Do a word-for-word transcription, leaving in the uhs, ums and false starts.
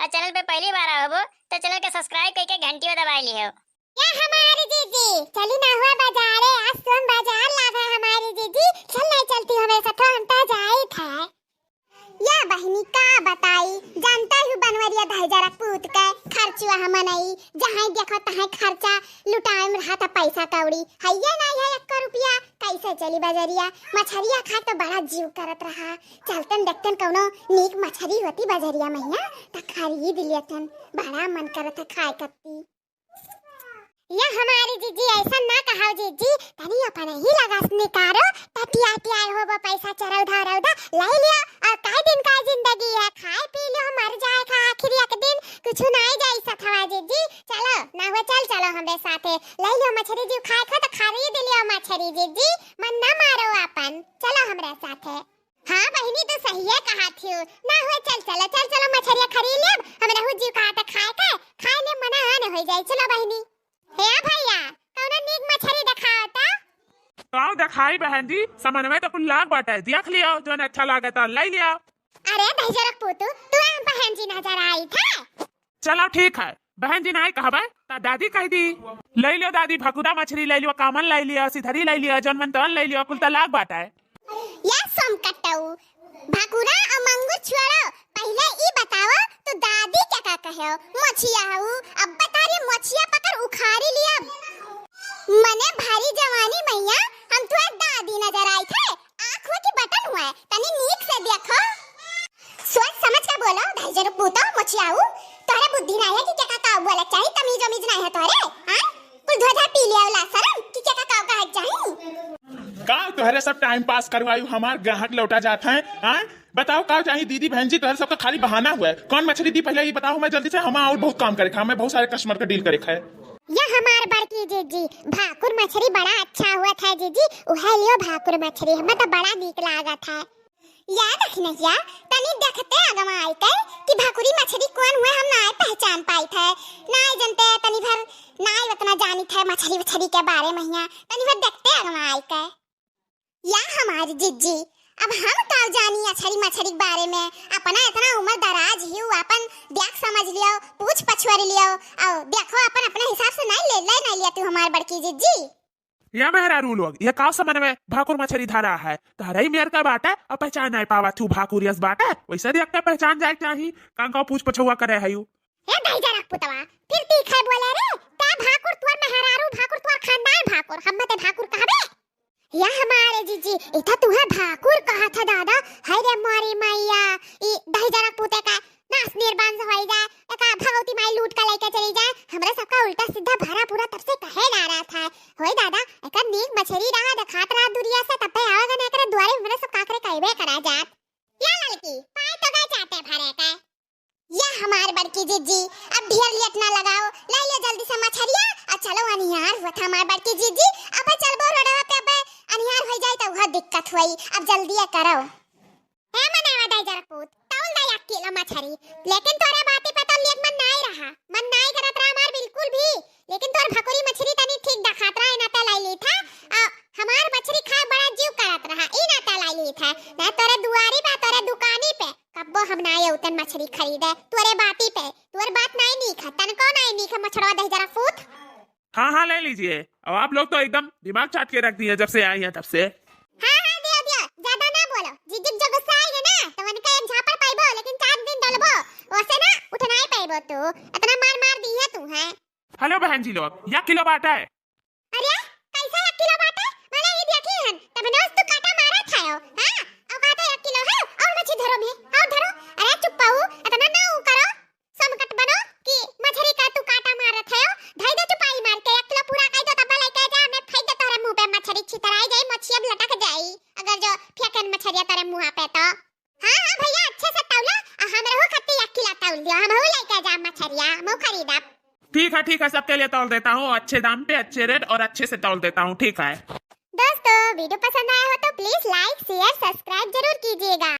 Channel पे पहली बार आए होबो, तो channel के subscribe करके घंटियो दबाई लिहो। या हमारी जीजी, चली ना हुआ बाजारे, आज सोम बाजार लाग है हमारी जीजी, चल नहीं चलती हमारे साथ, हम तो जाई थे। या बहिनी का बताई, जानता हूँ बनवरिया धैजरक पूत के खर्चुआ हम नहीं, जहाँ देखो तहाँ खर्चा लुटाए में रहा था पैसा कौड़ी, है ये नहीं है एक रुपया, कैसे चली बजरिया? मछरिया खाए तो बड़ा जीव करत रहा, चलतन देखतन कौनो नीक मछरी होती बजरिया मैया, त खरीद लेतन, बड़ा मन करत है खाए कत्ती। या हमारी जीजी, ऐसा ना कहाओ जीजी, तनी अपन ही लगा से निकारो, टटिया टिया हो वो पैसा चरौदा रौदा ले लियो, और काहे दिन का जिंदगी है, खाए पी लियो, मर जाए का आखिर एक दिन, कुछ ना ही जाई सथवा जीजी। चलो ना हुआ, चल चलो हमरे साथे, ले लियो मछरी जीव खाए खो तो खरीद लियो मछरी जीजी, मन ना मारो अपन, चलो हमरे साथे। हाँ बहिनी, तो सहिए कहा थी। ना हुए, चल चलो, चल चलो, मछरिया खरीद लेब। हम रहू जीव कहा था खाए के, खाए ले मना आने हो जाए। चलो बहिनी। हे भैया, कौनो नीक मछरी दिखाओ तो। का दिखाई बहन जी, समनवे तो कुल लाग बाटे, देख लियो, जोन अच्छा लागे तो ले लियो। अरे दहिजरक पूतू, तू हम बहन जी नजर आई था। चलो ठीक है, बहन जी नाई कहबे, त दादी कह दी। ले लियो दादी, भकुरा मछरी ले लियो, कामन ले लियो, सिधरी ले लियो, जौन मन तौन ले लियो, कुल त लाग बाटे। या सोमकट्टऊ, भकुरा और मंगुर छोड़ो, पहले ई बताओ, तू दादी क्या का कहे हो? मोछिया हऊ, अब बता रही मोछिया पकड़ उखाड़ी लिया। मने भारी जवानी मैया, हम तुहे दादी नजर आई थे, आँख हुए कि बटन हुए, तनी नीक से देखो। सोच समझ के बोलो, धैर्य पूतो मोछियाऊ, तोहरे बुद्धि नहीं है कि क्या का बोले चाहिए, तमीज उमीज नहीं है तोहरे, हाँ? कुल धोधा पी लिया वाला शर्म कि क्या का कहे चाहिए। का तोहरे सब टाइम पास करवायु, हमार ग्राहक लौटा जात है, हाँ? बताओ का चाहिए दीदी बहन जी, तोहरे सबका खाली बहाना हुआ है। कौन मछली दी पहले ये बताओ, मैं जल्दी से, हम और बहुत काम करे खा, मैं बहुत सारे कस्टमर का डील करे खा। या हमार बड़की जीजी, भाकुर मछरी बड़ा अच्छा हुआ था जीजी, उहे लियो भाकुर मछरी, हमें तो बड़ा नीक लागत है। या दखिनहिया, तनी देखते अगमा आई के कि भाकुरी मछरी कौन हुए, हम नाय पहचान पाई थे, नाय जनते, तनी भर नाय उतना जानी थे मछरी उछरी के बारे में, हिया तनी भर देखते अगमा आई के। या हमारी जिज्जी, अब हम का जानी अछरी मछरी के बारे में, अपना इतना उम्र दराज ही, अपन देख समझ लियो, पूछ पछुअर लियो, और देखो अपन अपने हिसाब से नहीं ले, ले नहीं लिया तू हमार बड़की जिज्जी। या मेहरारू लोग, ये का समन में भाकुर मछरी धरा है? तहरई मेर का बाटे, अब पहचान नहीं पावा तू भाकुर यस बाटे, वैसे देख के पहचान जाए चाही, कान का पूछ पछुआ करे है यू। ए दहिजरक पुतवा, फिर तीखे बोले रे, का भाकुर तोर मेहरारू, भाकुर तोर खानदान भाकुर, हम मते भाकुर कहबे? या हमारे जीजी, इथा तुहे भाकुर कहा था दादा, हाय रे मारी मैया, ई दहिजरक पुते का नास निर्बान से होई जाए, एका भगवती माई लूट का लेके चली जाए, हमरे सबका उल्टा सीधा भरा पूरा तब से कहे ला रहा था। होई दादा, एका नीक मछरी रहा, देखात रहा दुरिया से, तब पे आवेगा ना एकरे दुआरे, हमरे सब काकरे कहबे करा जात। या ललकी, पाए तो गए चाटे भरे के। या हमार बड़की जिज्जी, अब ढेर लेट ना लगाओ, ले लो जल्दी से मछरिया, और चलो अनिहार हुआ था हमार बड़की जिज्जी, अब चलबो रोडवा पे, अब अनिहार हो जाए तो वह दिक्कत हुई, अब जल्दी करो। ए मनवा दहिजरक पूत, तौल दे एक किलो मछरी, लेकिन तोरे बाती पे तो लेक मन नाई रहा, मन नाई करत रहा हमार बिल्कुल भी, लेकिन तोर भकुरी मछरी तनी ठीक दखात रहा, इना ते लाई ली था, आ, हमार मछरी खाए बड़ा जीव करत रहा, इना ते लाई ली था, ना तोरे दुआरी पे, तोरे दुकानी पे, कब्बो हम नाई उतन मछरी खरीदे, तोरे बाती पे, तोर बात नाई नीक है, तनको नाई नीक है, मछरवा दहिजरक पूत। हाँ, हाँ, ले लीजिए। अब आप लोग तो एकदम दिमाग चाट के रख दिए जब से आई हैं तब से। हाँ, हाँ, दियो, दियो, ज्यादा ना बोलो। जिज्जी जो गुस्सा आई है ना, तो उनका एक झापड़ पाइबो, लेकिन चार दिन डलबो, ओसे ना उठनाई पाइबो तू। इतना मार मार दी है तू, हैं? हेलो बहन जी लोग, या किलो बाटा है? अरे, कैसा एक किलो बाटा? भले ही देखी हन, तब नोस तू काटा मारा था यो, हाँ? और कहते एक किलो है, और मछली धरो में, और धरो। अरे चुप पाऊ, इतना ना ऊ करो। समकट बनो कि मछरी का तू काटा मारत है, धई दे चुपाई मार के, एक किलो पूरा कई दो, तब लेके जा, मैं फेंक दे तोरे मुंह पे मछरी, छितराई जाई, मछिया में लटक जाई, अगर जो फेंकन मछरिया तोरे मुंह पे तो। हाँ, हाँ भैया, अच्छे से तौला, आ हम रहो खत्ती एक किलो तौल दियो, हम हो लेके जा मछरिया, हम हो खरीदब। ठीक है, ठीक है, सबके लिए तौल देता हूँ, अच्छे दाम पे, अच्छे रेट और अच्छे से तौल देता हूँ, ठीक है। दोस्तों, वीडियो पसंद आया हो तो please like, share, subscribe जरूर कीजिएगा।